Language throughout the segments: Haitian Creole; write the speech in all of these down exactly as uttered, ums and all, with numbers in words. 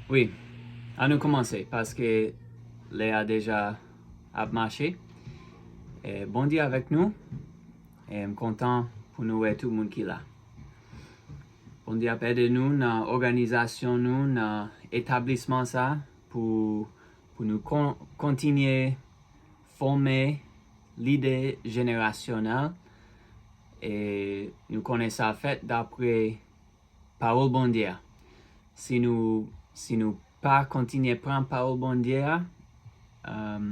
Wi, ann nou kòmanse, paske lè a deja ap mache. E, Bondye avèk nou, e m kontan pou nou wè tout moun ki la. Bondye ap ede nou nan òganizasyon nou, nan etablisman sa, pou, pou nou kon, kontinye fòme lidè jenerasyonèl. E nou konnen sa fèt dapre pawòl Bondye a. Si nou, si nou pa kontinye pran pawòl Bondye a, um,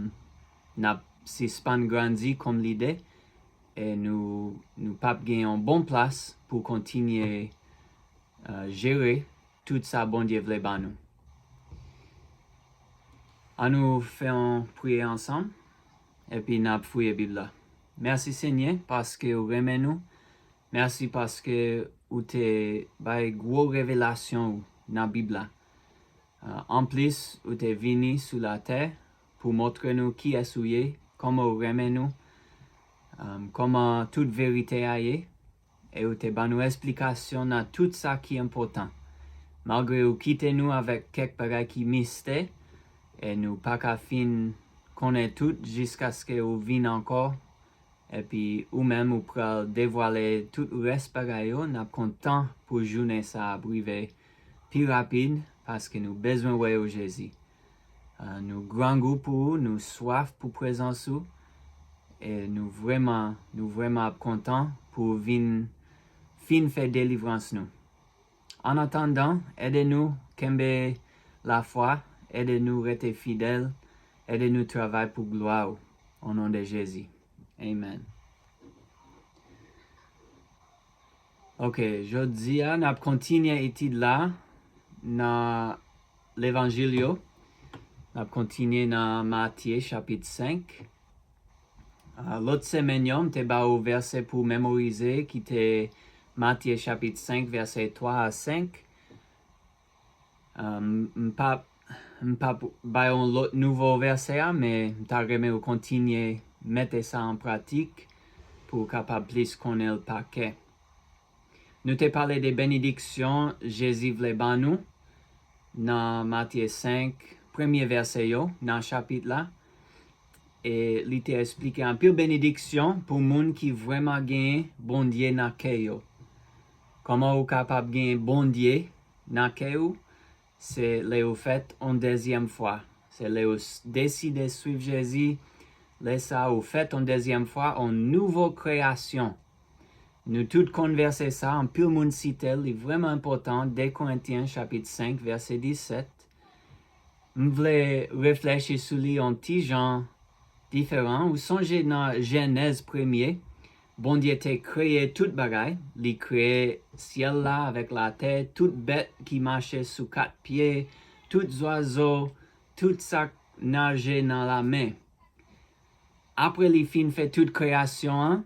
n ap sispann grandi kòm lidè, e nou, nou p ap gen yon bon plas pou kontinye, uh, jere tout sa Bondye vle ban nou. Ann nou fè yon priyè ansanm, epi n ap fouye Bib la. Mèsi, Senyè, paske w renmen nou. Mèsi paske ou te bay gwo revelasyon ou nan Bib la. Uh, anplis, ou te vini sou latè pou montre nou kiyès ou ye, kòman ou renmen nou, um, kòman tout verite a ye, e ou te ban nou esplikasyon nan tout sa ki enpòtan. Malgre ou kite nou avèk kèk bagay ki mistè, e nou pa ka fin konnen tout jiskaske ou vin ankò, epi ou menm ou pral devwale tout rès bagay yo, n ap kontan pou jounen sa ap rive pi rapid, paske nou bezwen wè w, Jezi. Ah, nou grangou pou ou, nou swaf pou prezans ou, e nou vrèman, nou vrèman ap kontan pou w vin, fin fè delivrans nou. An atandan, ede nou kenbe lafwa, ede nou rete fidèl, ede nou travay pou glwa ou. O non de Jezi. Amen. Ok, jodi a, n ap kontinye etid la nan Levanjil yo. N ap kontinye nan Matye, chapit senk. Ah, lòt semèn yo, m te ba ou vèsè pou memorize, ki te Matye, chapit senk, vèsè twa a senk. Ah, m, m p ap, m p ap bay yon lòt nouvo vèsè a, men m ta renmen ou kontinye mete sa an pratik pou ou kapab plis konnen l pa kè. Nou te pale de benediksyon Jezi vle ban nou nan Matye senk, premye vèsè yo nan chapit la. E li te esplike anpil benediksyon pou moun ki vrèman gen Bondye nan kè yo. Kòman ou kapab gen Bondye nan kè ou? Se lè ou fèt yon dezyèm fwa. Se lè ou s-, deside swiv Jezi. Lè sa ou fèt yon dezyèm fwa, yon nouvo kreyasyon. Nou tout konn vèsè sa, anpil moun site l, li vrèman enpòtan, de Korentyen chapit senk, vèsè disèt. M vle reflechi sou li yon ti jan diferan. Ou sonje nan Jenèz premye, Bondye te kreye tout bagay. Li kreye syèl la avèk latè, tout bèt ki mache sou kat pye, tout zwazo, tout sa k naje nan lamè. Apre li fin fè tout kreyasyon an,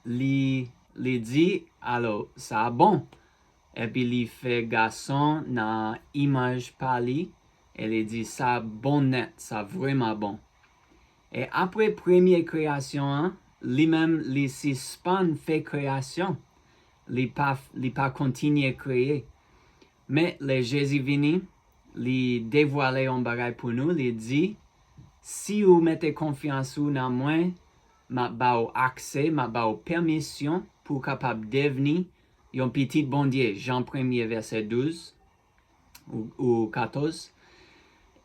li, li di, "Alò, sa bon." Epi li fè gason nan imaj pa li, e li di, "Sa bon nèt, sa vrèman bon." E apre premye kreyasyon an, li menm li sispann fè kreyasyon. Li pa, li pa kontinye kreye. Men lè Jezi vini, li devwale yon bagay pou nou, li di, "Si ou mete konfyans ou nan mwen, m ap ba ou aksè, m ap ba ou pèmisyon pou w kapab devni yon pitit Bondye." Jan premye, vèsè douz ou, ou katòz.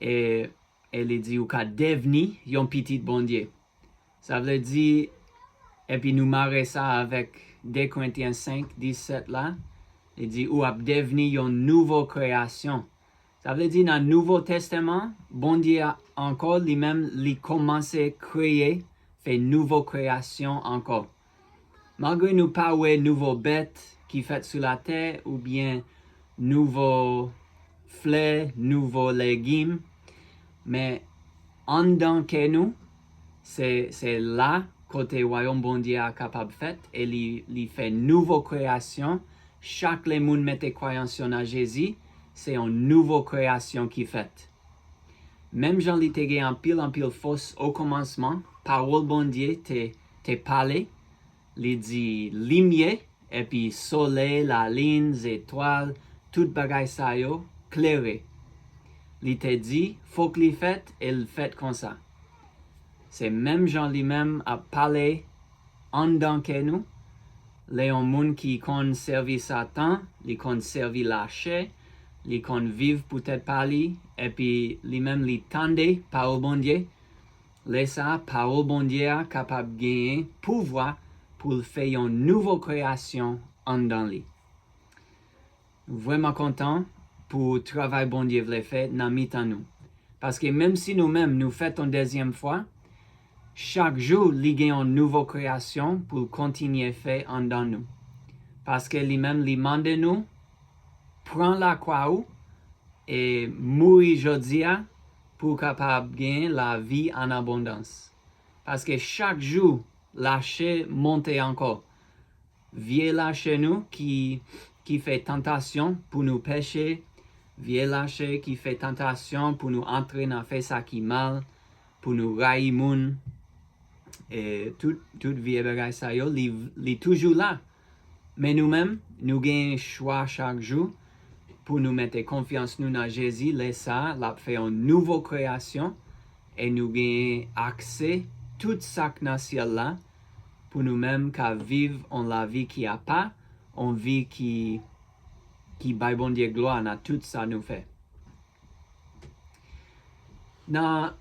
E, e li di, "Ou ka devni yon pitit Bondye." Sa vle di, epi nou mare sa avèk de Korentyen senk, disèt la, li di, "Ou ap devni yon nouvo kreyasyon." Sa vle di, nan Nouvo Testaman, Bondye a ankò, li menm, li kòmanse kreye, fè nouvo kreyasyon ankò. Malgre nou pa wè nouvo bèt ki fèt sou latè, oubyen nouvo flè, nouvo legim, men anndan kè nou, se, se la kote wayòm Bondye a kapab fèt, e li, li fè nouvo kreyasyon. Chak lè moun mete kwayans yo nan Jezi, se yon nouvo kreyasyon ki fèt. Menm jan li te gen anpil, anpil fòs okòmansman, pawòl Bondye te, te pale, li di, "Limyè," epi solèy, lalin, zetwal, tout bagay sa yo, "klere." Li te di, fòk li fèt, e l fèt konsa. Se menm jan li menm ap pale anndan kè nou. Lè yon moun ki konn sèvi Satan, li konn sèvi lachè, li konn viv pou tèt pa li, epi li menm li tande pawòl Bondye, lè sa a, pawòl Bondye a kapab genyen pouvwa pou l fè yon nouvo kreyasyon anndan li. Vrèman kontan pou travay Bondye vle fè nan mitan nou. Paske menm si nou menm nou fèt yon dezyèm fwa, chak jou li gen yon nouvo kreyasyon pou l kontinye fè anndan nou. Paske li menm li mande nou, pran lakwa ou e mouri jodi a pou w kapab gen lavi an abondans. Paske chak jou lachè monte ankò. Vye lachè nou ki, ki fè tantasyon pou nou peche, vye lachè ki fè tantasyon pou nou antre nan fè sa ki mal, pou nou rayi moun, e tout, tout vye bagay sa yo, li, li toujou la. Men nou menm, nou gen chwa chak jou pou nou mete konfyans nou nan Jezi, lè sa a, l ap fè yon nouvo kreyasyon, e nou gen aksè tout sa k nan syèl la, pou nou menm ka viv yon lavi ki apa, yon vi ki, ki bay Bondye glwa nan tout sa nou fè. Nan,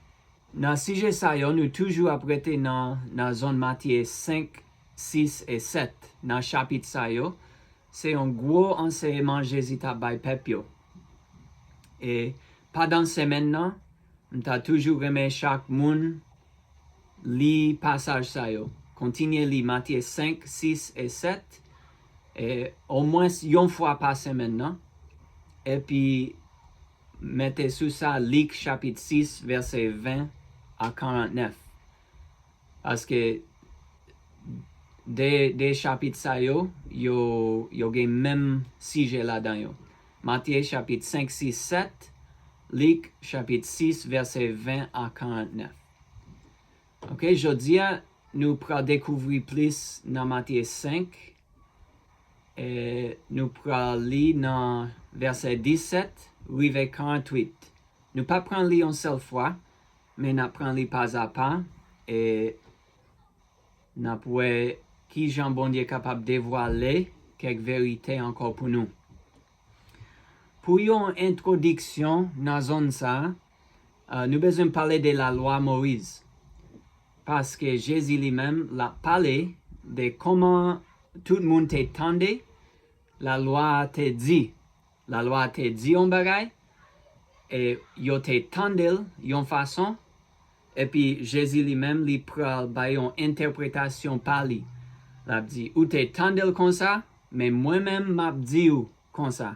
nan sijè sa yo, nou toujou ap rete nan, nan zòn Matye senk, sis e sèt. Nan chapit sa yo, se yon gwo ansèyman Jezi t ap bay pèp yo. E pandan semèn nan, m ta toujou renmen chak moun li pasaj sa yo. Kontinye li Matye senk, sis e sèt, e omwens yon fwa pa semèn nan. Epi mete sou sa Lik chapit sis, vèsè ven a karantnèf. Paske de, de chapit sa yo, yo, yo gen menm sijè ladan yo. Matye chapit senk, sis, sèt, Lik chapit sis, vèsè ven a karantnèf. Ok, jodi a, nou pral dekouvri plis nan Matye senk, e nou pral li nan vèsè disèt rive karantwit. Nou pa pran li yon sèl fwa, men n ap pran li pazapa, e n ap wè kijan Bondye kapab devwale kèk verite ankò pou nou. Pou yon entwodiksyon nan zòn sa a, nou bezwen pale de lalwa Moyiz. Paske Jezi li menm, l ap pale de kòman tout moun te tande lalwa a te di. Lalwa a te di yon bagay, e yo te tande l yon fason, epi Jezi li menm, li pral bay yon entèpretasyon pa li. L ap di, ou te tande l konsa, men mwen menm, m ap di w konsa.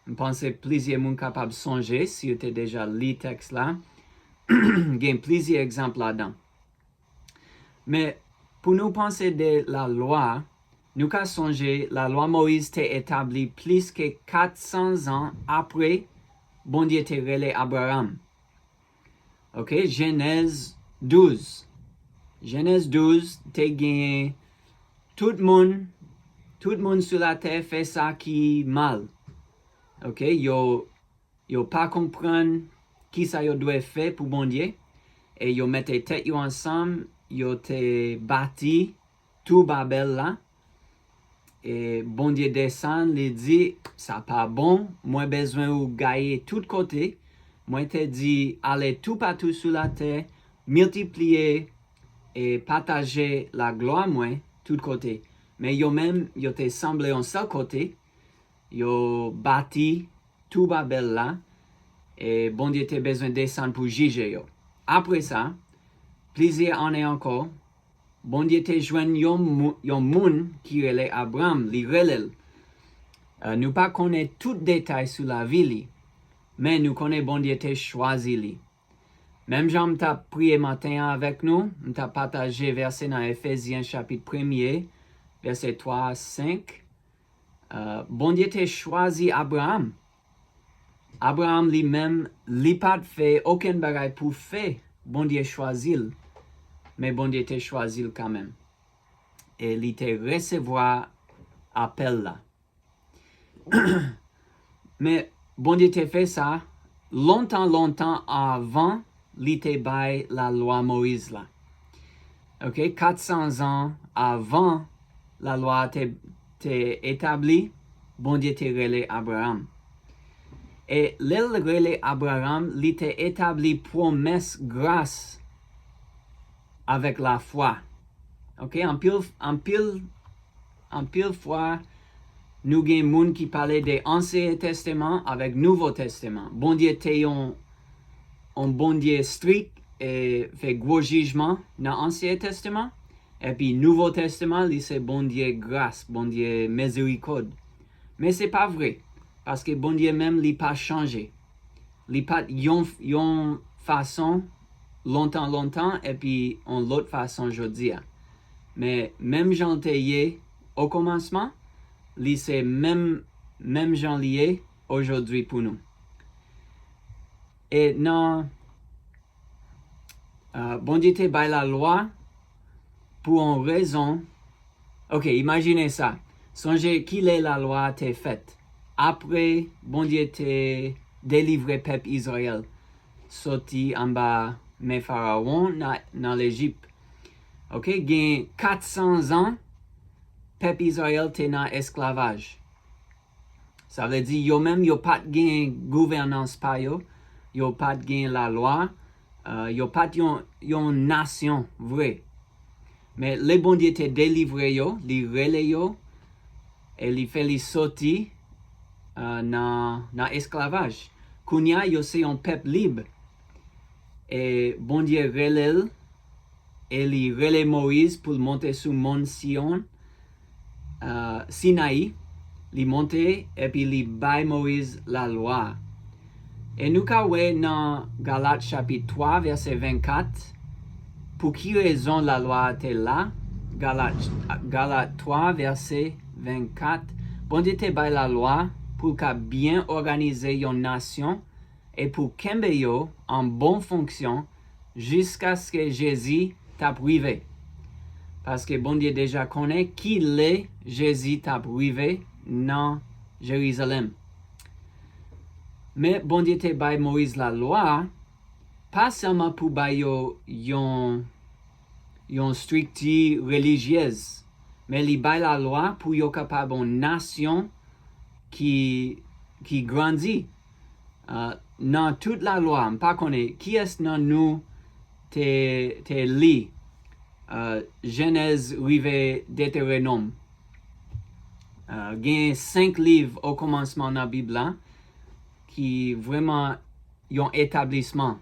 M panse plizyè moun kapab sonje, si yo te deja li tèks la, gen plizyè egzanp ladan. Men, pou nou panse de lalwa, nou ka sonje lalwa Moyiz te etabli plis ke kat san zan apre Bondye te rele Abraram. Ok, Jenèz douz. Jenèz douz te genyen tout moun, tout moun sou latè fè sa ki mal. Ok, yo, yo pa konprann kisa yo dwe fè pou Bondye, e yo mete tèt yo ansanm, yo te bati Tou Babèl la. E Bondye desann, li di, sa pa bon, mwen bezwen ou gaye tout kote. Mwen te di, ale toupatou sou latè, miltipliye e pataje laglwa mwen tout kote. Men yo menm, yo te sanble yon sèl kote, yo bati Tou Babèl la, e Bondye te bezwen desann pou jije yo. Apre sa, plizyè ane ankò, Bondye te jwenn yon, mou- yon moun ki rele Abram, li rele l. E, nou pa konnen tout detay sou lavi li, men nou konnen Bondye te chwazi li. Menm jan m t ap priye maten an avèk nou, m t ap pataje vèsè nan Efezyen chapit premye, vèsè twa a senk. E, Bondye te chwazi Abraram. Abraram li menm, li pa t fè okenn bagay pou fè Bondye chwazi l, men Bondye te chwazi l kanmenm. E li te resevwa apèl la. Men Bondye te fè sa lontan, lontan avan li te bay lalwa Moyiz la. Ok, kat san zan avan lalwa a te, te etabli, Bondye te rele Abraram. E lè l rele Abraram, li te etabli pwomès gras avèk lafwa. Ok, anpil, anpil, anpil fwa, nou gen moun ki pale de Ansyen Tèsteman avèk Nouvo Tèsteman. Bondye te yon, yon Bondye strik e fè gwo jijman nan Ansyen Tèsteman. Epi Nouvo Tèsteman, li se Bondye gras, Bondye mizerikòd. Men se pa vre, paske Bondye menm li pa chanje. Li pa t yon, yon fason lontan, lontan, epi yon lòt fason jodi a. Men menm jan l te ye okòmansman, li se menm, menm jan li ye ojodwi pou nou. E nan, uh, Bondye te bay lalwa pou yon rezon. Ok, imajine sa. Sonje ki lè lalwa a te fèt. Apre Bondye te delivre pèp Izrayèl soti anba men Farawon nan, nan Lejip. Ok, gen kat san zan pèp Izrayèl te nan esklavaj. Sa vle di yo menm yo pa t gen gouvènans pa yo, yo pa t gen lalwa, uh, yo pa t yon, yon nasyon vre. Men lè Bondye te delivre yo, li rele yo, e li fè li soti uh, nan, nan esklavaj. Kounye a, yo se yon pèp lib. E Bondye rele l, e li rele Moyiz pou l monte sou mòn Siyon, uh, Sinayi. Li monte, epi li bay Moyiz lalwa. E nou ka wè nan Galat chapit twa, vèsè vennkat, pou ki rezon lalwa a te la, Galat, Galat twa, vèsè vennkat, Bondye te bay lalwa pou l ka byen òganize yon nasyon e pou kenbe yo an bon fonksyon jiskaske Jezi t ap rive. Paske Bondye deja konnen ki lè Jezi t ap rive nan Jerizalèm. Men Bondye te bay Moyiz lalwa a, pa sèlman pou bay yo yon, yon estrikti relijyèz, men li bay lalwa pou yo kapab yon nasyon ki, ki grandi. Uh, nan tout lalwa, m pa konnen kiyès nan nou te, te li uh, Jenèz rive Deterenòm. Uh, gen senk liv okòmansman nan Bib la ki vrèman yon etablisman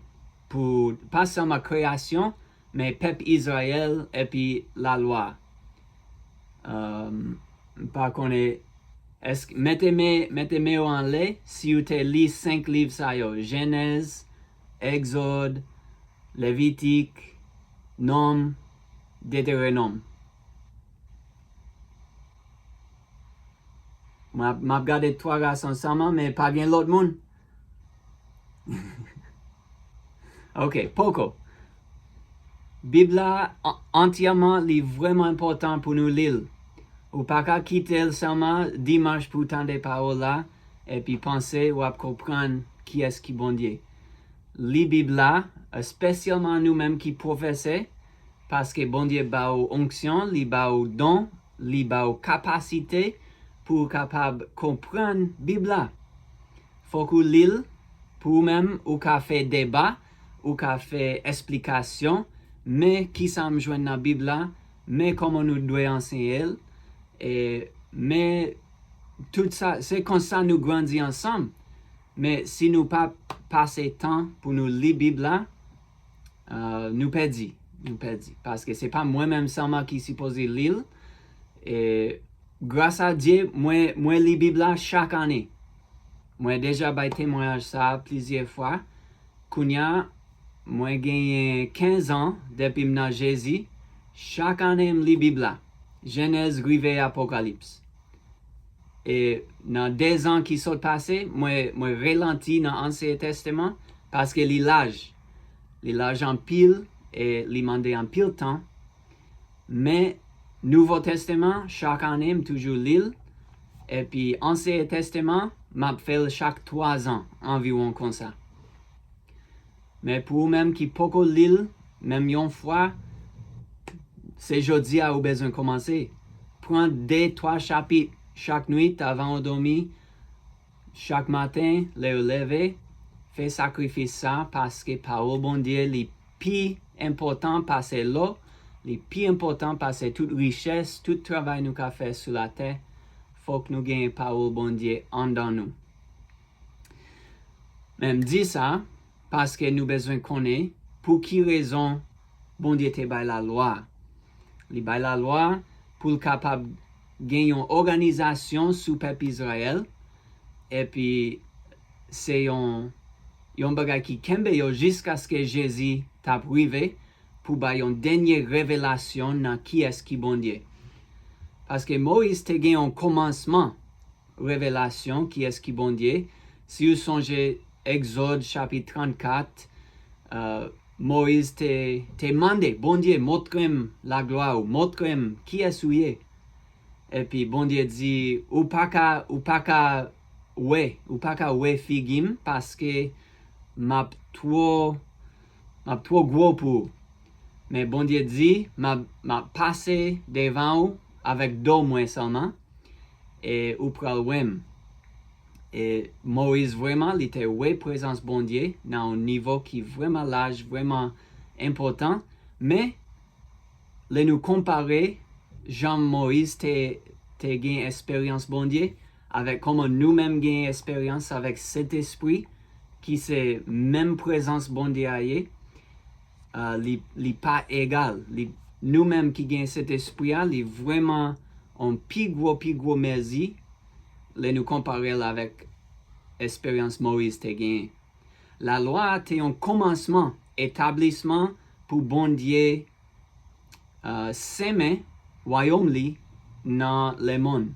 pou pa sèlman kreyasyon, men pèp Izrayèl epi lalwa. Um, m pa konnen, èske, mete men, mete men yo anlè si ou te li senk liv sa yo, Jenèz, Egzòd, Levitik, Nonm, Deterenòm. M ap, m ap gade twa gason sèlman, men pa gen lòt moun. Ok, poko. Bib la, an-, antyèman, li vrèman enpòtan pou nou li l. Ou pa ka kite l sèlman dimanch pou w tande pawòl la, epi panse w ap konprann kiyès ki Bondye. Li Bib la, espesyalman nou menm ki pwofesè, paske Bondye ba w onksyon, li ba w don, li ba w kapasite pou w kapab konprann Bib la. Fòk ou li l pou ou menm, ou ka fè deba, ou ka fè esplikasyon, men kisa m jwenn nan Bib la, men kòman nou dwe anseye l, e men tout sa, se konsa nou grandi ansanm. Men si nou pa pase tan pou nou li Bib la, uh, nou pèdi. Nou pèdi. Paske se pa mwen menm sèlman ki sipoze li l. E gras a Dye, mwen, mwen li Bib la chak ane. Mwen deja bay temwayaj sa a plizyè fwa. Kounye a, mwen genyen kenz an depi m nan Jezi. Chak ane m li Bib la. Jenèz rive Apokalips. E nan de zan ki sot pase, mwen, mwen relanti nan Ansyen Tèsteman paske li laj. Li laj anpil e li mande anpil tan. Men Nouvo Tèsteman, chak ane, m toujou li l. Epi Ansyen Tèsteman, m ap fè l chak twa zan anviwon konsa. Men pou ou menm ki poko li l, menm yon fwa, se jodi a ou bezwen kòmanse. Pran de, twa chapit chak nwit avan ou dòmi, chak maten, lè ou leve, fè sakrifis sa, paske pawòl Bondye li pi enpòtan pase lò, li pi enpòtan pase tout richès, tout travay nou ka fè sou latè. Fòk nou genyen pawòl Bondye anndan nou. Men m di sa, paske nou bezwen konnen pou ki rezon Bondye te bay lalwa. Li bay lalwa pou l kapab gen yon òganizasyon sou pèp Izrayèl, epi se yon, yon bagay ki kenbe yo jiskaske Jezi t ap rive pou bay yon dènye revelasyon nan kiyès ki Bondye. Paske Moyiz te gen yon kòmansman revelasyon kiyès ki Bondye. Si w sonje Egzòd chapit trannkat, uh, Moyiz te, te mande, Bondye, montre m laglwa ou, montre m kiyès ou ye. Epi Bondye di, ou pa ka, ou pa ka wè, ou pa ka wè figi m, paske m ap twò, m ap twò gwo pou ou. Men Bondye di, m ap, m ap pase devan ou avèk do mwen sèlman, e ou pral wè m. E Moyiz vrèman, li te wè prezans Bondye nan yon nivo ki vrèman laj, vrèman enpòtan. Men, lè nou konpare jan Moyiz te, te gen esperyans Bondye, avèk kòman nou menm gen esperyans avèk Sentespri, ki se menm prezans Bondye a ye, uh, li, li pa egal. Li, nou menm ki gen Sentespri a, li vrèman yon pi gwo, pi gwo mezi lè nou konpare l avèk esperyans Moyiz te genyen. Lalwa a te yon kòmansman, etablisman pou Bondye uh, senmen wayòm li nan lemonn.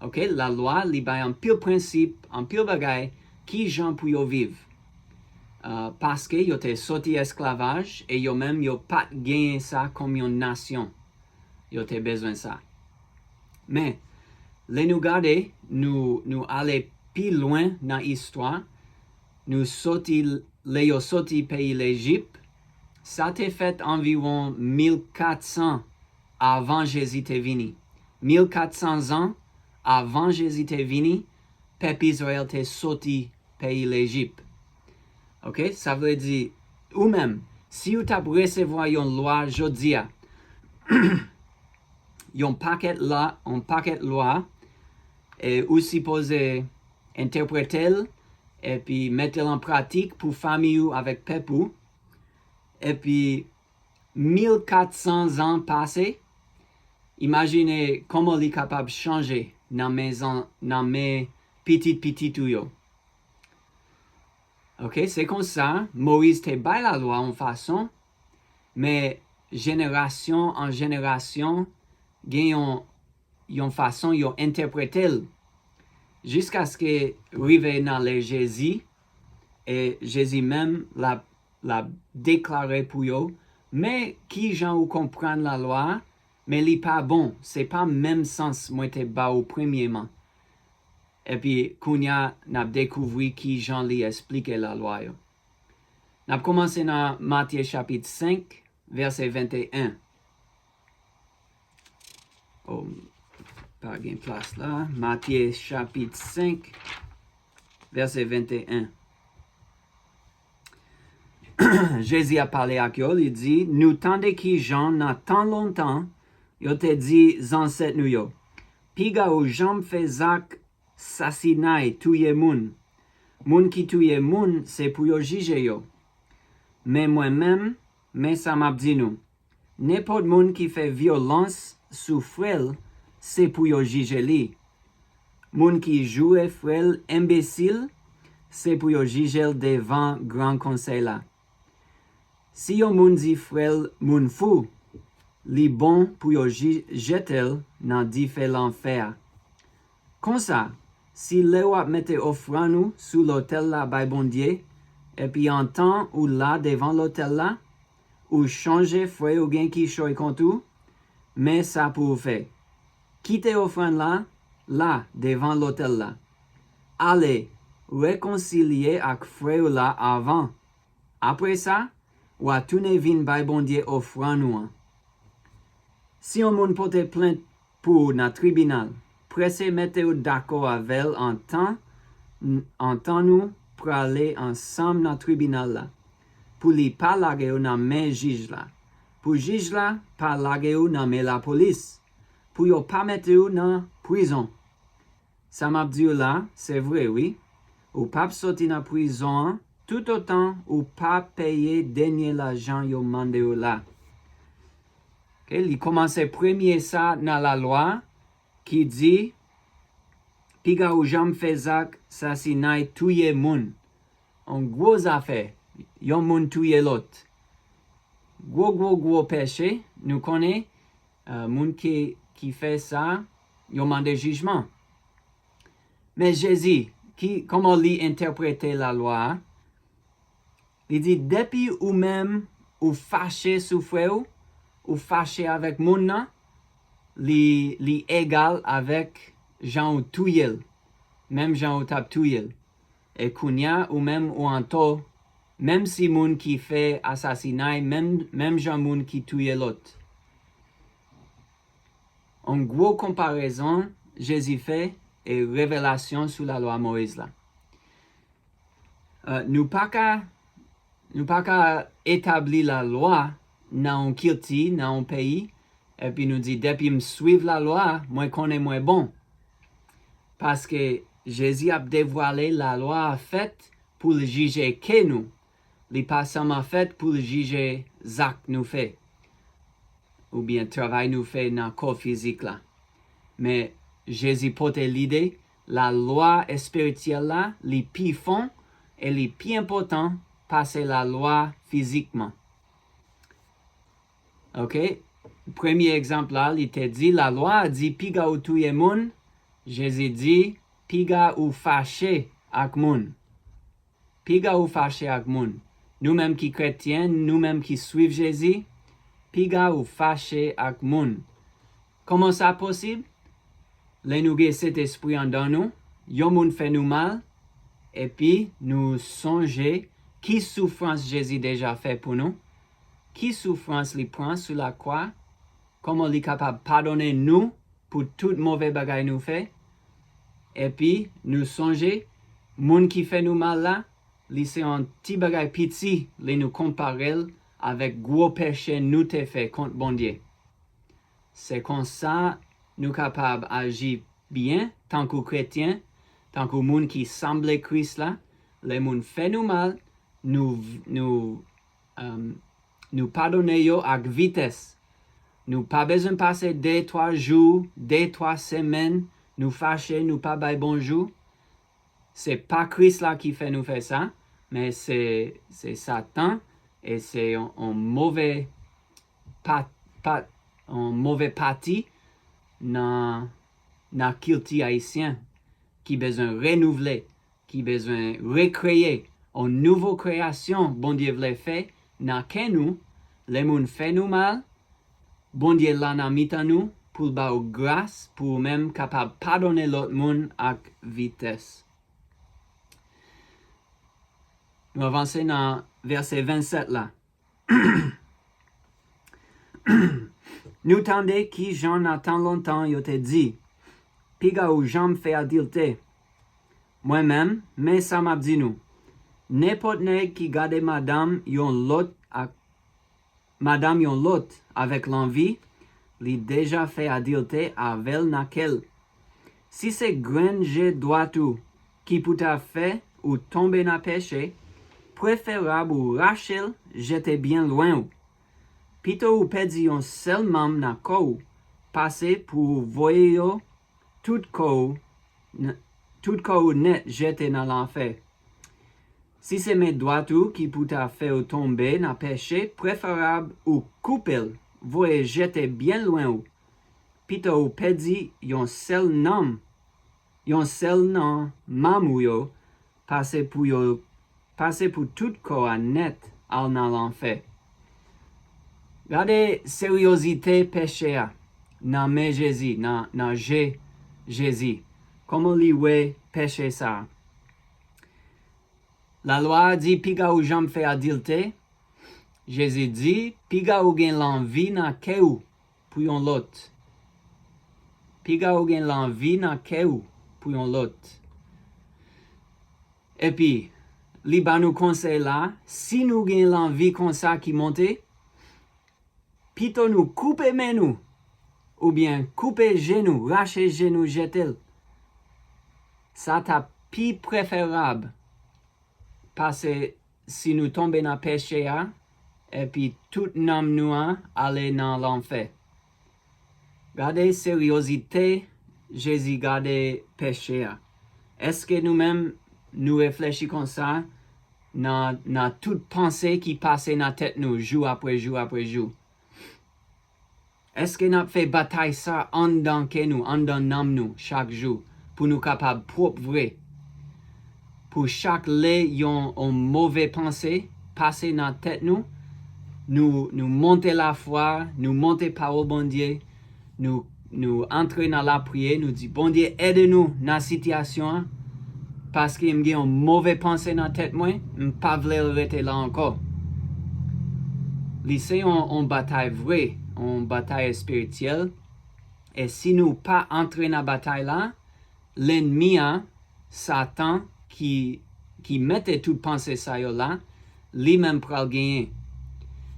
Ok, lalwa li bay anpil prensip, anpil bagay, ki jan pou yo viv. Uh, paske yo te soti esklavaj e yo menm yo pa t genyen sa kòm yon nasyon. Yo te bezwen sa. Men, lè nou gade, nou, nou ale pi lwen nan istwa, nou soti lè yo soti peyi Lejip, sa te fèt anviwon mil katsan avan Jezi te vini. Mil katsan zan avan Jezi te vini, pèp Izrayèl te soti peyi Lejip. Ok, sa vle di, ou menm, si ou t ap resevwa yon lwa jodi a, yon pakèt la, yon pakèt lwa, e ou sipoze entèprete l, epi mete l an pratik pou fanmi ou avèk pèp ou. Epi mil katsan zan pase, imajine kòman li kapab chanje nan men zan, nan men pitit pitit ou yo. Ok, se konsa, Moyiz te bay lalwa yon fason, men jenerasyon an jenerasyon gen yon, yon fason yo entèprete l, jiskaske rive nan lè Jezi, e Jezi menm l ap, l ap deklare pou yo, men ki jan ou konprann lalwa a, men li pa bon, se pa menm sans mwen te ba ou premyeman. Epi kounye a, n ap dekouvri ki jan li esplike lalwa yo. N ap kòmanse nan Matye chapit senk, vèsè venteyen. Oh, pa gen plas la. Matye chapit senk, vèsè venteyen. Jezi ap pale ak yo, li di, nou tande ki jan nan tan lontan yo te di zansèt nou yo, piga ou janm fè zak sasinay, touye moun. Moun ki touye moun, se pou yo jije yo. Men mwen menm, men sa m ap di nou. Nenpòt moun ki fè vyolans sou frè l, se pou yo jije li. Moun ki joure frè l enbesil, se pou yo jije l devan Gran Konsèy la. Si yon moun di frè l moun fou, li bon pou yo ji-, jete l nan dife lanfè a. Konsa, si lè w ap mete ofrann ou sou lotèl la bay Bondye, epi antan ou la devan lotèl la, ou chonje frè ou gen kichòy kont ou, men sa pou ou fè. Kite ofrann la, la, devan lotèl la. Ale, rekonsilye ak frè ou la avan. Apre sa, w a tounen vin bay Bondye ofrann ou an. Si yon moun pote plent pou w nan tribinal, prese mete w dakò avè l antan, antan nou prale ansanm nan tribinal la, pou li pa lage w nan men jij la, pou jij la pa lage w nan men lapolis, pou yo pa mete w nan prizon. Sa m ap di w la, se vre, wi. Ou p ap soti nan prizon an toutotan ou pa peye dènye lajan yo mande w la. Ok, li kòmanse premye sa nan lalwa ki di, piga ou janm fè zak sasinay, touye moun. Yon gwo zafè, yon moun touye lòt. Gwo, gwo, gwo peche, nou konnen, uh, moun ki, ki fè sa, yo mande jijman. Men Jezi, ki, kòman li entèprete lalwa a? Li di, depi ou menm, ou fache sou frè w, ou fache avèk moun nan, li, li egal avèk jan ou touye l, menm jan ou t ap touye l. E kounye a, ou menm, ou antò, menm si moun ki fè asasinay, menm, menm jan moun ki touye lòt. Yon gwo konparezon Jezi fè e revelasyon sou lalwa Moyiz la. Uh, nou pa ka, nou pa ka etabli lalwa nan yon kilti, nan yon peyi, epi nou di, depi m swiv lalwa, mwen konnen mwen bon. Paske Jezi ap devwale lalwa a fèt pou l jije kè nou. Li pa sèlman fèt pou l jije zak nou fè, oubyen travay nou fè nan kò fizik la. Men Jezi pote lide lalwa espirityèl la, li pi fon e li pi enpòtan pase lalwa fizikman. Ok? Premye egzanp la, li te di, lalwa a di, piga ou touye moun. Jezi di, piga ou fache ak moun. Piga ou fache ak moun. Nou menm ki kretyen, nou menm ki swiv Jezi, piga ou fache ak moun. Kòman sa posib? Lè nou gen Sentespri anndan nou, yon moun fè nou mal, epi nou sonje ki soufrans Jezi deja fè pou nou, ki soufrans li pran sou lakwa, kòman li kapab padone nou pou tout move bagay nou fè, epi nou sonje, moun ki fè nou mal la, li se yon ti bagay piti lè nou konpare l avèk gwo peche nou te fè kont Bondye. Se konsa nou kapab aji byen tankou kretyen, tankou moun ki sanble Kris la. Lè moun fè nou mal, nou, nou, um, nou padone yo ak vitès. Nou pa bezwen pase de, twa jou, de, twa semèn, nou fache, nou pa bay bonjou. Se pa Kris la ki fè nou fè sa, men se, se Satan, e se yon, yon move pa, pa, yon move pati nan, nan kilti ayisyen ki bezwen renouvle, ki bezwen rekreye, yon nouvo kreyasyon Bondye vle fè nan kè nou. Lè moun fè nou mal, Bondye la nan mitan nou pou l ba w gras pou ou menm kapab padone lòt moun ak vitès. Nou avanse nan vèsè vennsèt la. Nou tande ki jan nan tan lontan yo te di, piga ou janm fè adiltè. Mwen menm, men sa m ap di nou, nenpòt nèg ki gade madanm yon lòt ak madanm yon lòt avèk lanvi, li deja fè adiltè avè l nan kè l. Si se grenn je dwat ou ki pou ta fè ou tonbe nan peche, preferab ou rache l jete byen lwen ou. Pito ou pèdi yon sèl manm nan kò ou, pase pou ou voye yo tout kò ou, n- tout kò ou nèt jete nan lanfè. Si se men dwat ou ki pou ta fè ou tonbe nan peche, preferab ou koupe l, voye jete byen lwen ou. Pito ou pèdi yon sèl nanm, yon sèl nan manm ou yo, pase pou yo, pase pou tout kò a nèt al nan lanfè. Gade seryozite peche a nan men Jezi, nan, nan je Jezi. Kòman li wè peche sa a? Lalwa a di piga ou janm fè adiltè. Jezi di piga ou gen lanvi nan kè ou pou yon lòt. Piga ou gen lanvi nan kè ou pou yon lòt. Epi, li ba nou konsèy la, si nou gen lanvi konsa ki monte, pito nou koupe men nou, oubyen koupe je nou, rache je nou, jete l. Sa t ap pi preferab pase si nou tonbe nan peche a, epi tout nanm nou an ale nan lanfè. Gade seryozite Jezi gade peche a. Èske nou menm nou reflechi konsa nan, nan tout panse ki pase nan tèt nou jou apre jou apre jou? Èske n ap fè batay sa anndan kè nou, anndan nanm nou chak jou, pou nou kapab pwòp vre? Pou chak lè yon, yon move panse pase nan tèt nou, nou, nou monte lafwa, nou monte pawòl Bondye, nou, nou antre nan lapriyè, nou di, Bondye, ede nou nan sitiyasyon an, paske m gen yon move panse nan tèt mwen, m pa vle l rete la ankò. Li se yon, yon batay vre, yon batay espirityèl. E si nou pa antre nan batay la, lènmi an, Satan, ki, ki mete tout panse sa yo la, li menm pral genyen.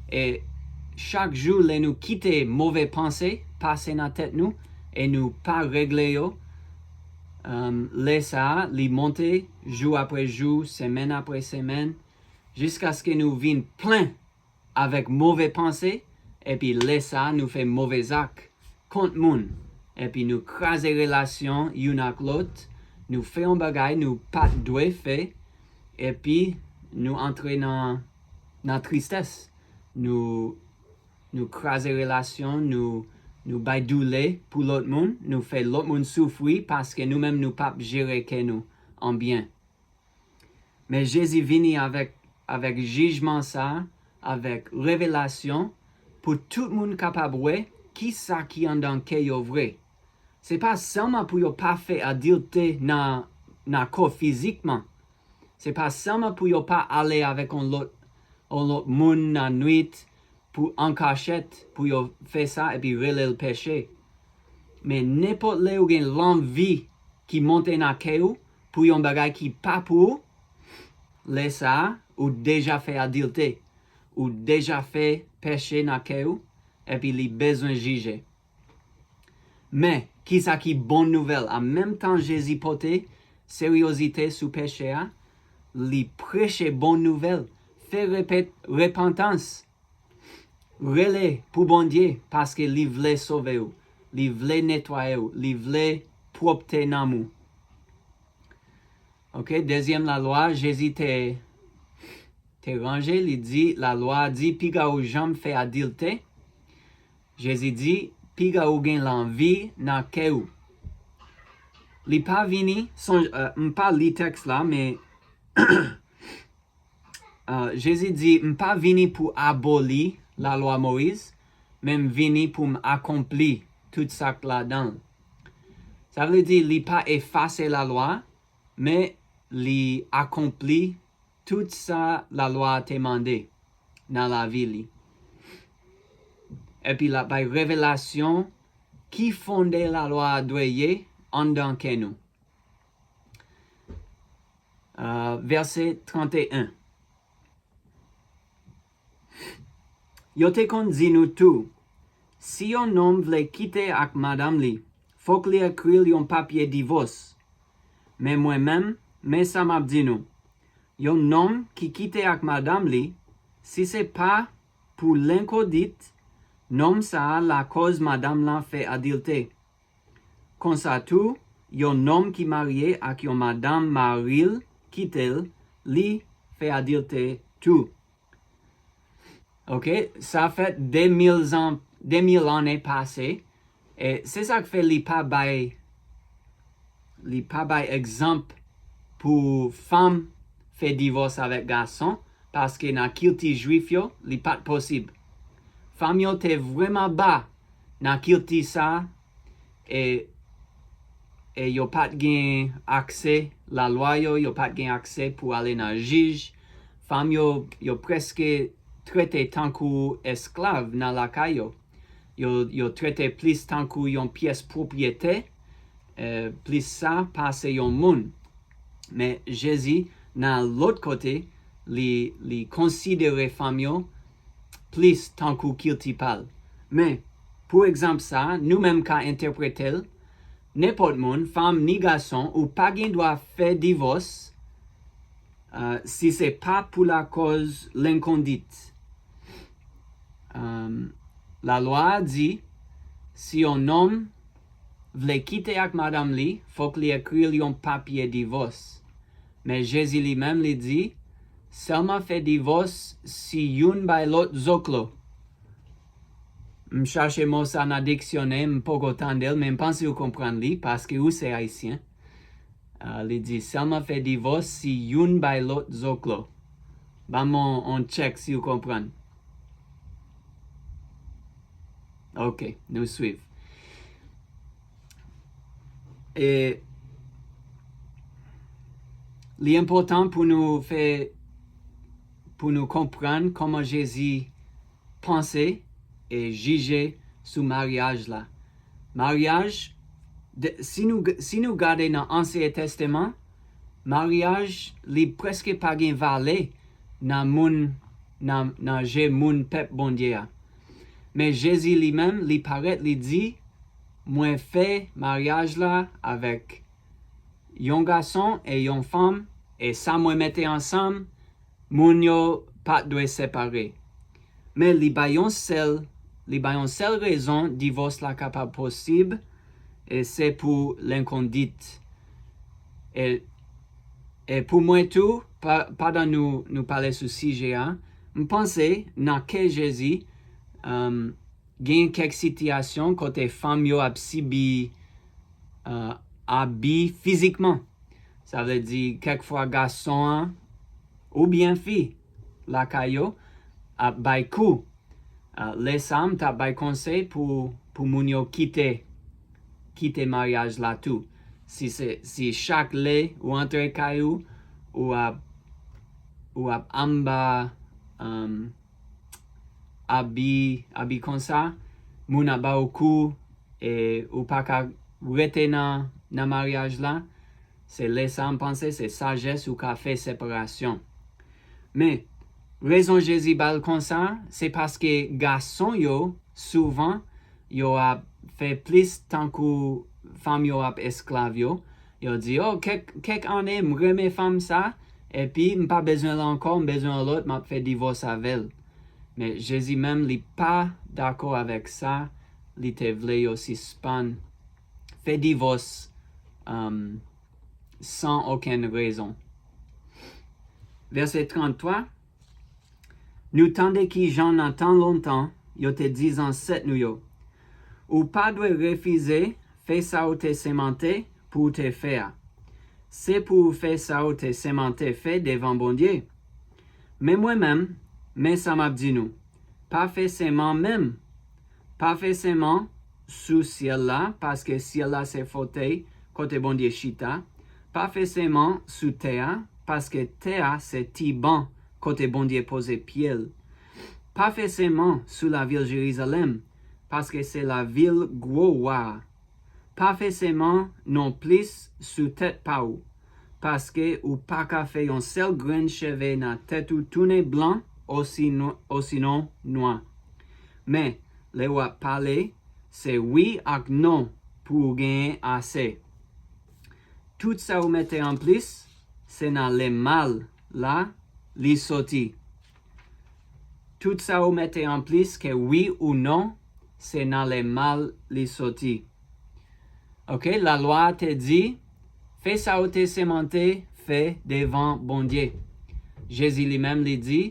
E chak jou, lè nou kite move panse pase nan tèt nou, e nou pa regle yo, um, lè sa a, li monte jou apre jou, semèn apre semèn, jiskaske nou vin plen avèk move panse, epi lè sa a, nou fè move zak kont moun, epi nou kraze relasyon youn ak lòt, nou fè yon bagay nou pa t dwe fè, epi nou antre nan, nan tristès. Nou, nou kraze relasyon, nou, nou bay doulè pou lòt moun, nou fè lòt moun soufri paske nou menm nou p ap jere kè nou an byen. Men Jezi vini avèk, avèk jijman sa, avèk revelasyon, pou tout moun kapab wè kisa ki anndan kè yo vre. Se pa sèlman pou yo pa fè adiltè nan, nan kò fizikman. Se pa sèlman pou yo pa ale avèk yon lòt, yon lòt moun nan nwit, pou an kachèt, pou yo fè sa epi rele l peche. Men nenpòt lè ou gen lanvi ki monte nan kè ou pou yon bagay ki pa pou ou, lè sa a, ou deja fè adiltè, ou deja fè peche nan kè ou, epi li bezwen jije. Men, kisa ki bon nouvèl? An menm tan Jezi pote seryozite sou peche a, li preche bon nouvèl, fè repet, repantans, rele pou Bondye, paske li vle sove w, li vle netwaye w, li vle pwòpte nanm ou. Ok, dezyèm lalwa, Jezi te, te ranje, li di, lalwa a di, piga ou janm fè adiltè. Jezi di, piga ou gen lanvi nan kè ou. Li pa vini, sonj, eh, m pa li tèks la, men Ah, Jezi di, m pa vini pou aboli lalwa Moyiz, men m vini pou m akonpli tout sa k ladan l. Sa vle di, li pa efase lalwa, men li akonpli tout sa lalwa a te mande nan lavi li. Epi l ap bay revelasyon ki fonde lalwa a dwe ye anndan kè nou. Ah, vèsè trannteyen. Yo te konn di nou tou, si yon nonm vle kite ak madanm li, fòk li ekri l yon papye divòs. Men mwen menm, men sa m ap di nou. Yon nonm ki kite ak madanm li, si se pa pou lenkodit, nonm sa a lakòz madanm lan fè adiltè. Konsa tou, yon nonm ki marye ak yon madanm mari l kite l, li fè adiltè tou. Ok, sa fèt de mil zan, de mil ane pase. E se sa k fè li pa bay, li pa bay egzanp pou fanm fè divòs avèk gason, paske nan kilti jwif yo, li pa t posib. Fanm yo te vrèman ba nan kilti sa, e, e yo pa t gen aksè lalwa yo, yo pa t gen aksè pou ale nan jij. Fanm yo, yo prèske trete tankou esklav nan lakay yo. Yo, yo trete plis tankou yon pyès pwopyete, eh, plis sa pase yon moun. Men Jezi, nan lòt kote, li, li konsidere fanm yo plis tankou kilti pa l. Men, pou egzanp sa, nou menm ka entèprete l, nenpòt moun, fanm ni gason, ou pa gen dwa fè divòs, ah, si se pa pou lakòz lenkondit. Am, lalwa a di, si yon nonm vle kite ak madanm li, fòk li ekri l yon papye divòs. Men Jezi li menm, li di, sèlman fè divòs si youn bay lòt zoklo. M chache mo sa nan diksyonè, m poko tande l, men m panse ou konprann li, paske ou se Ayisyen. Ah, li di, sèlman fè divòs si youn bay lòt zoklo. Ban m on, on tchèk si ou konprann. Ok, nou swiv. E li enpòtan pou nou fè, pou nou konprann kòman Jezi panse e jije sou maryaj la. Maryaj, de, si nou, si nou gade nan Ansyen Tèsteman, maryaj, li prèske pa gen valè nan moun, nan, nan je moun pèp Bondye a. Men Jezi li menm, li parèt, li di, mwen fè maryaj la avèk yon gason e yon fanm, e sa mwen mete ansanm, moun yo pa t dwe separe. Men li bay yon sèl, li bay yon sèl rezon divòs la kapab posib, e se pou lenkondit. E, e pou mwen tou, pa, pandan nou, nou pale sou sijè a, m panse nan kè Jezi, um, gen kèk sitiyasyon kote fanm yo ap sibi, uh, abi fizikman. Sa vle di, kèk fwa gason an oubyen fi lakay yo ap bay kou. Ah, lè sa a, m t ap bay konsèy pou, pou moun yo kite, kite maryaj la tou. Si se, si chak lè ou antre kay ou, ou ap, ou ap anba, um, abi, abi konsa, moun ap ba ou kou, e ou pa ka rete nan, nan maryaj la, se lè sa a m panse se sajès ou ka fè separasyon. Men, rezon Jezi ba l konsa, se paske gason yo, souvan, yo ap fè plis tankou fanm yo ap esklav yo. Yo di, o, kèk, kèk ane, m renmen fanm sa, epi m pa bezwen l ankò, m bezwen yon lòt, m ap fè divòs avè l. Men Jezi menm, li pa dakò avèk sa, li te vle yo sispann fè divòs, um, san okenn rezon. Vèsè tranntwa, nou tande kijan nan tan lontan yo te di zansèt nou yo, ou pa dwe refize fè sa ou te sèmante pou w te fè a. Se pou w fè sa ou te sèmante fè devan Bondye. Men mwen menm, men sa m ap di nou, pa fè sèman menm. Pa fè sèman sou syèl la, paske syèl la se fotèy kote Bondye chita. Pa fè sèman sou tè a, paske tè a se ti ban kote Bondye poze pye l. Pa fè sèman sou lavil Jerizalèm, paske se lavil gwo wa a. Pa fè sèman non plis sou tèt pa w, paske ou pa ka fè yon sèl grenn cheve nan tèt ou tounen blan osino-, osinon nwa. Men, lè w ap pale, se wi ak non pou w genyen ase. Tout sa ou mete anplis, se nan lenmal la li soti. Tout sa ou mete anplis ke wi ou non, se nan lenmal li soti. Ok, lalwa a te di, fè sa ou te sèmante fè devan Bondye. Jezi li menm li di,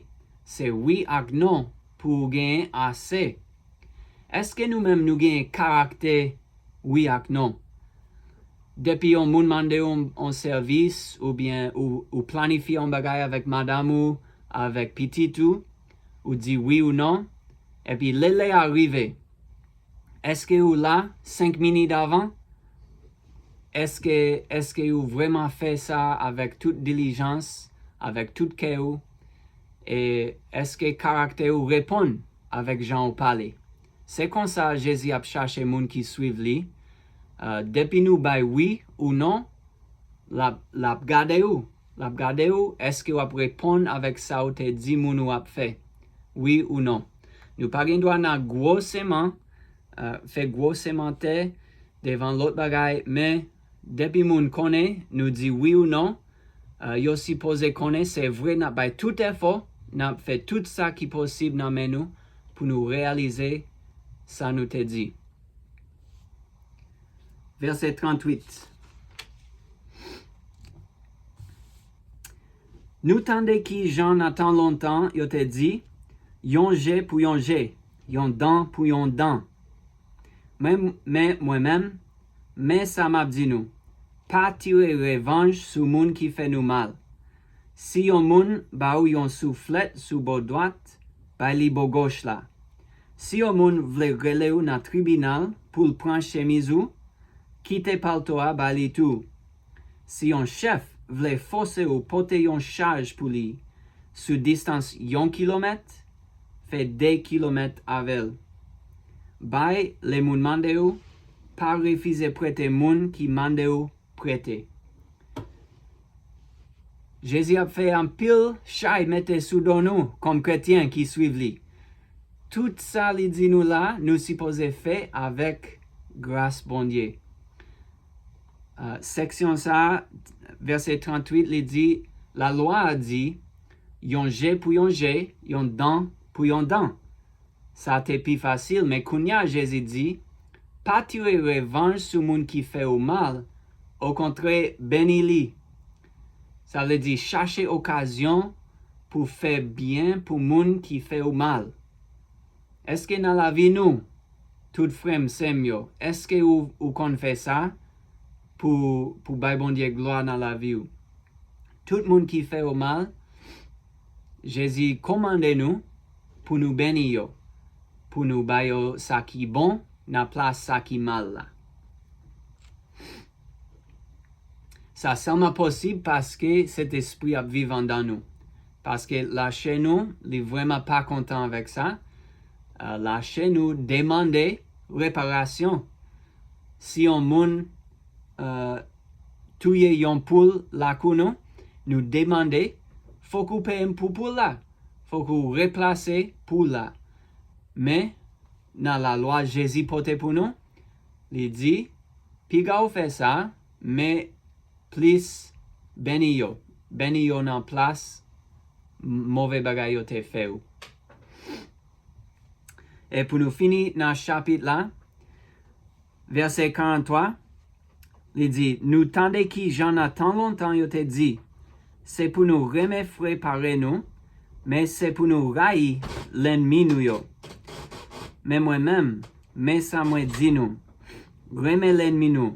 se wi ak non pou w genyen ase. Èske nou menm nou genyen karaktè wi ak non? Depi yon moun mande w yon sèvis, oubyen ou, ou planifye yon bagay avèk madanm ou, avèk pitit ou, ou di wi ou non, epi lè lè a rive, èske ou la senk minit avan? èske, èske ou vrèman fè sa avèk tout dilijans, avèk tout kè ou? E èske karaktè ou reponn avèk jan ou pale? Se konsa Jezi ap chache moun ki swiv li. Ah, depi nou bay wi ou non, l ap, l ap gade ou. L ap gade ou, èske w ap reponn avèk sa ou te di moun ou ap fè? Wi ou non? Nou pa gen dwa nan gwo seman, ah, fè gwo semantè devan lòt bagay, men depi moun konnen nou di wi ou non, ah, yo sipoze konnen se vre n ap bay tout efò, n ap fè tout sa ki posib nan men nou pou nou reyalize sa nou te di. Vèsè tranntuit. Nou tande ki jan nan tan lontan yo te di, yon je pou yon je, yon dan pou yon dan. Men, men mwen menm, men sa m ap di nou, pa tire revanj sou moun ki fè nou mal. Si yon moun ba ou yon souflèt sou bò dwat, bay li bò gòch la. Si yon moun vle rele ou nan tribinal pou l pran chemiz ou, kite palto a ba li tou. Si yon chèf vle fòse ou pote yon chaj pou li sou distans yon kilomèt, fè de kilomèt avè l. Bay lè moun mande ou, pa refize prete moun ki mande ou prete. Jezi ap fè anpil chay mete sou do nou kòm kretyen ki swiv li. Tout sa li di nou la, nou sipoze fè avèk gras Bondye. Ah, seksyon sa, vèsè tranntuit, li di, lalwa a di, yon je pou yon je, yon dan pou yon dan. Sa te pi fasil, men kounye a Jezi di, pa tire revanj sou moun ki fè ou mal, okontrè, beni li. Sa vle di chache okazyon pou fè byen pou moun ki fè ou mal. Èske nan lavi nou, tout frè m, sè m yo, èske ou, ou konn fè sa pou, pou bay Bondye glwa nan lavi w? Tout moun ki fè ou mal, Jezi kòmande nou pou nou beni yo, pou nou ba yo sa ki bon nan plas sa ki mal la. Sa sèlman posib paske Sentespri ap viv anndan nou. Paske lachè nou, li vrèman pa kontan avèk sa. Ah, lachè nou demande reparasyon. Si yon moun, ah, touye yon poul lakou nou, nou demande, fòk ou peye m pou poul la. Fòk ou replase poul la. Men, nan lalwa Jezi pote pou nou, li di, piga ou fè sa, men plis beni yo. Beni yo nan plas m-, move bagay yo te fè ou. E pou nou fini nan chapit la, vèsè karanntrwa, li di, nou tande ki jan nan tan lontan yo te di, se pou nou renmen frè parèy nou, men se pou nou rayi lènmi nou yo. Men mwen menm, men sa mwen di nou, renmen lènmi nou,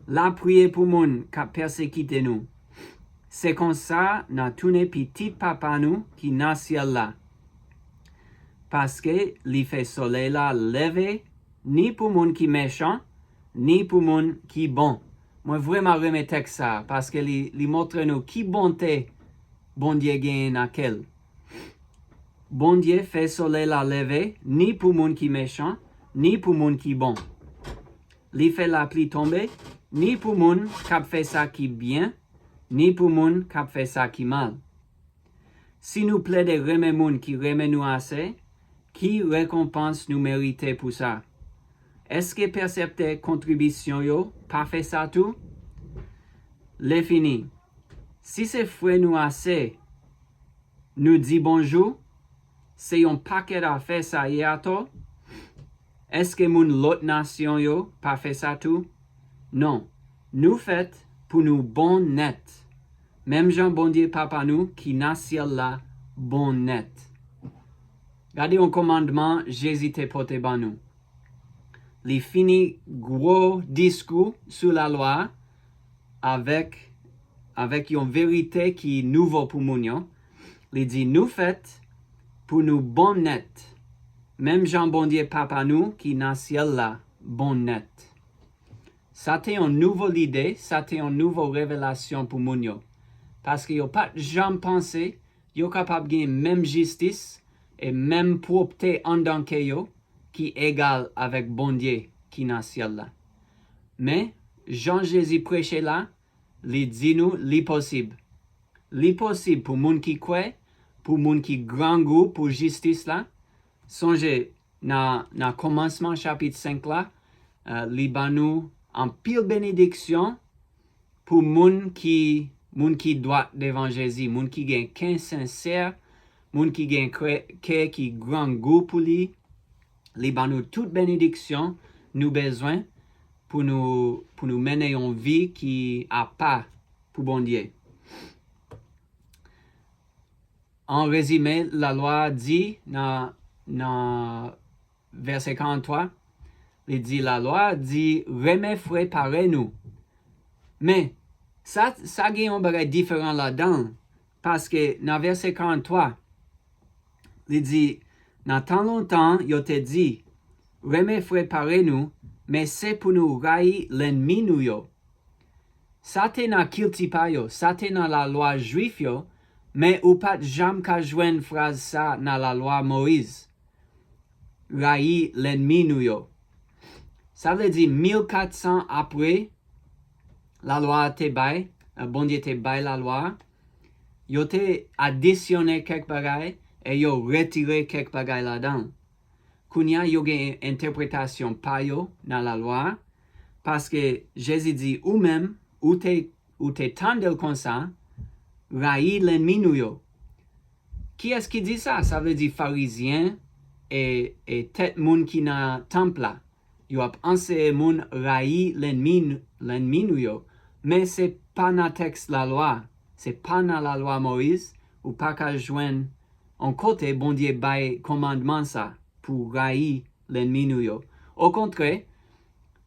lapriyè pou moun k ap pèsekite nou. Se konsa n a tounen pitit Papa nou ki nan syèl la. Paske li fè solèy la leve, ni pou moun ki mechan, ni pou moun ki bon. Mwen vrèman renmen tèks sa a, paske li, li montre nou ki bonte Bondye genyen nan kè l. Bondye fè solèy la leve, ni pou moun ki mechan, ni pou moun ki bon. Li fè lapli tonbe, ni pou moun k ap fè sa ki byen, ni pou moun k ap fè sa ki mal. Si nou plede renmen moun ki renmen nou ase, ki rekonpans nou merite pou sa? Èske pèseptè kontribisyon yo pa fè sa tou? Lèfini, si se frè nou ase nou di bonjou, se yon pakèt afè sa ye atò? Èske moun lòt nasyon yo pa fè sa tou? Non, nou fèt pou nou bon nèt, menm jan Bondye Papa nou ki nan syèl la bon nèt. Gade yon kòmandman Jezi te pote ban nou. Li fini gwo diskou sou lalwa a avèk, avèk yon verite ki nouvo pou moun yo. Li di, nou fèt pou nou bon nèt, menm jan Bondye Papa nou ki nan syèl la bon nèt. Sa te yon nouvo lide, sa te yon nouvo revelasyon pou moun yo. Paske yo pa t janm panse yo kapab gen menm jistis e menm pwòpte anndan kè yo ki egal avèk Bondye ki nan syèl la. Men, jan Jezi preche la, li di nou li posib. Li posib pou moun ki kwè, pou moun ki grangou pou jistis la. Sonje, nan, nan kòmansman chapit senk la, eh, li ban nou anpil benediksyon pou moun ki, moun ki dwat devan Jezi, moun ki gen kè sensè, moun ki gen kè, kè ki grangou pou li. Li ban nou tout benediksyon nou bezwen pou nou, pou nou mennen yon vi ki apa pou Bondye. An rezime, lalwa a di nan, nan vèsè karant twa, li di, lalwa a di, renmen frè parèy nou. Men, sa, sa gen yon bagay diferan ladan l, paske nan vèsè karant twa, li di, nan tan lontan, yo te di, renmen frè parèy nou, men se pou nou rayi lènmi nou yo. Sa te nan kilti pa yo, sa te nan lalwa jwif yo, men ou pa t janm ka jwenn fraz sa nan lalwa Moyiz. Rayi lènmi nou yo. Sa vle di mil kat san apre lalwa a te bay, eh, Bondye te bay lalwa a, yo te adisyonnen kèk bagay e yo retire kèk bagay ladan l. Kounye a, yo gen entèpretasyon pa yo nan lalwa a, paske Jezi di, ou menm, ou te, ou te tande l konsa, rayi lènmi nou yo. Kiyès ki di sa? Sa vle di Farizyen e, e tèt moun ki nan tanp la. Yo ap anseye moun rayi lènmi, lènmi nou yo. Men se pa nan tèks lalwa. Se pa nan lalwa Moyiz. Ou pa ka jwenn yon kote Bondye bay kòmandman sa pou rayi lènmi nou yo. Okontrè,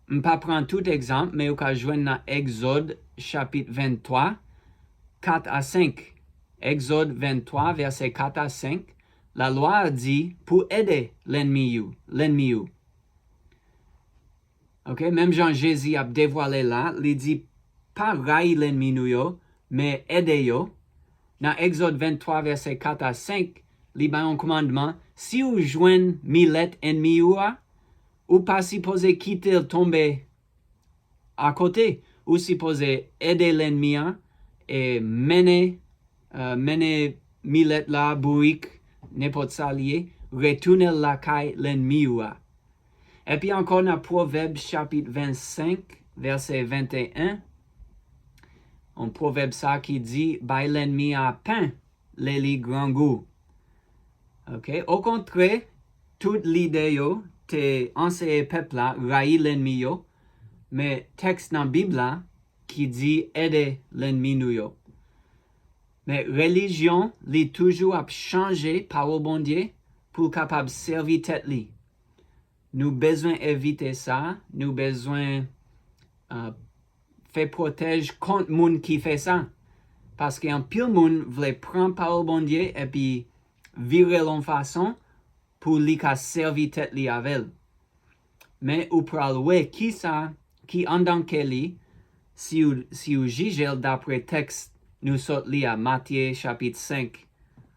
m pa pran tout egzanp, men ou ka jwenn nan Egzòd chapit venntwa, kat a senk. Egzòd venntwa, vèsè kat a senk, lalwa a di pou ede lènmi yo, lènmi yo. Ok, menm jan Jezi ap devwale la, li di pa rayi lènmi nou yo, men ede yo. Nan Egzòd venntwa, vèsè kat a senk, li bay yon kòmandman, si w jwenn milèt ènmi ou a, ou pa sipoze kite l tonbe akote, ou sipoze ede lènmi an e mennen, eh, mennen milèt la, bourik, nenpòt sa l ye, retounen l lakay lènmi ou a. Epi ankò nan Pwovèb chapit vennsenk, vèsè venteyen, yon pwovèb sa ki di, bay lènmi a pen lè li grangou. Ok, okontrè, tout lidè yo te anseye pèp la rayi lènmi yo, men tèks nan Bib la ki di ede lènmi nou yo. Men relijyon, li toujou ap chanje pawòl Bondye pou l kapab sèvi tèt li. Nou bezwen evite sa, nou bezwen, uh, fè pwotèj kont moun ki fè sa. Paske anpil moun vle pran pawòl Bondye epi vire l yon fason pou li ka sèvi tèt li avè l. Men ou pral wè kisa ki anndan kè li si w, si w jije l dapre tèks nou sot li a, Matye chapit senk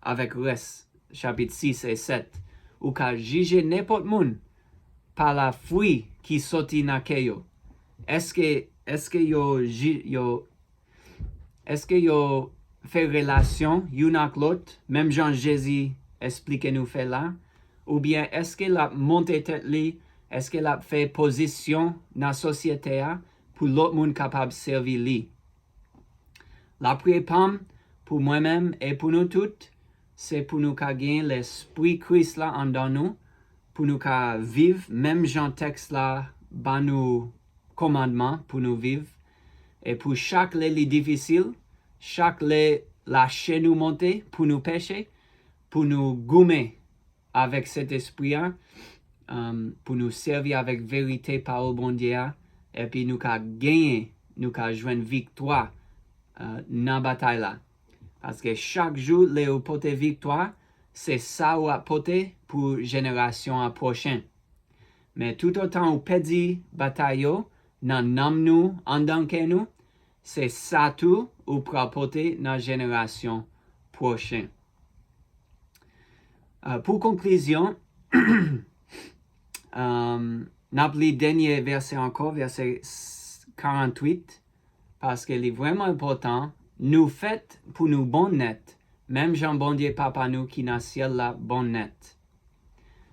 avèk rès chapit sis e sèt. Ou ka jije nenpòt moun pa lafwi ki soti nan kè yo. Èske, èske yo, ji- yo, èske yo fè relasyon youn ak lòt, menm jan Jezi esplike nou fè la? Oubyen èske l ap monte tèt li? Èske l ap fè pozisyon nan sosyete a pou lòt moun kapab sèvi li? Lapriyè pa m pou mwen menm e pou nou tout, se pou nou ka gen Lespri Kris la anndan nou, pou nou ka viv menm jan tèks la ba nou kòmandman pou nou viv. E pou chak lè li difisil, chak lè lachè nou monte pou nou peche, pou nou goumen avèk Sentespri a, um, pou nou sèvi avèk verite pawòl Bondye a, epi nou ka genyen, nou ka jwenn viktwa, uh, nan batay la. Paske chak jou lè ou pote viktwa, se sa ou ap pote pou jenerasyon an pwochen. Men toutotan ou pèdi batay yo, nan nanm nou, anndan kè nou, se sa tou ou pral pote nan jenerasyon pwochen. Uh, pou konklizyon, um, n ap li dènye vèsè ankò, vèsè karantwit, paske li vrèman enpòtan. Nou fèt pou nou bon nèt, menm jan Bondye Papa nou ki nan syèl la bon nèt.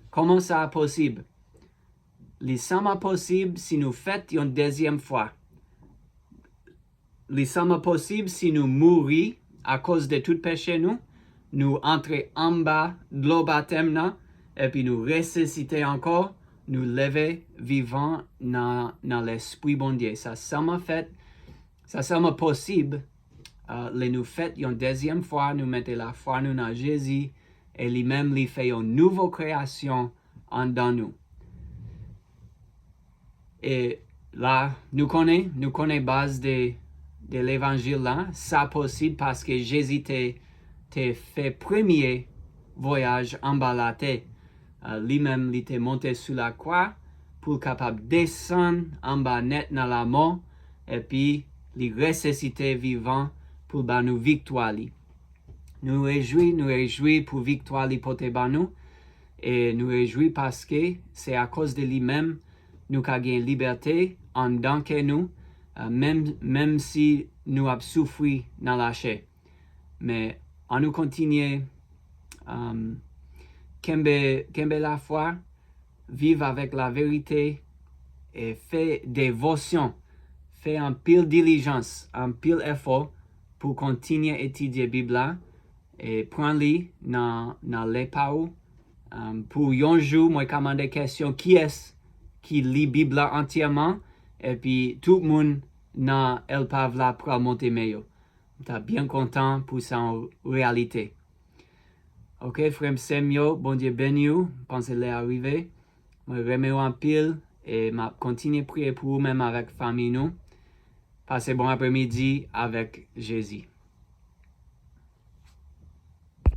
Kòman sa posib? Li sèlman posib si nou fèt yon dezyèm fwa. Li sèlman posib si nou mouri akoz de tout peche nou, nou antre anba dlo batèm nan, epi nou resisite ankò, nou leve vivan nan, nan Lespri Bondye. Sa sèlman fèt, sa sèlman posib, uh, lè nou fèt yon dezyèm fwa, nou mete lafwa nou nan Jezi, e li menm li fè yon nouvo kreyasyon anndan nou. E la, nou konnen, nou konnen baz de, de levanjil la, sa posib paske Jezi te, te fè premye vwayaj anba latè. Uh, li menm, li te monte sou lakwa pou l kapab desann anba nèt nan lamò, epi li resisite vivan pou l ba nou viktwa li. Nou rejwi, nou rejwi pou viktwa li pote ba nou, e nou rejwi paske se akoz de li menm nou ka gen libète anndan kè nou, uh, menm, menm si nou ap soufri nan lachè. Men, ann nou kontinye, um, kenbe, kenbe lafwa, viv avèk laverite, e fè devosyon, fè anpil dilijans, anpil efò pou kontinye etidye Bib la, e pran li nan, nan lè pa ou. Um, pou yon jou, mwen ka mande kesyon, kiyès ki li Bib la antyèman, epi tout moun nan El Pav la pral monte men yo. M ta byen kontan pou sa yon reyalite. Ok, frè m, sè m yo, Bondye beni w, m panse lè a rive. Mwen renmen w anpil, e m ap kontinye priye pou ou menm avèk fanmi nou. Pase bon apremidi avèk Jezi.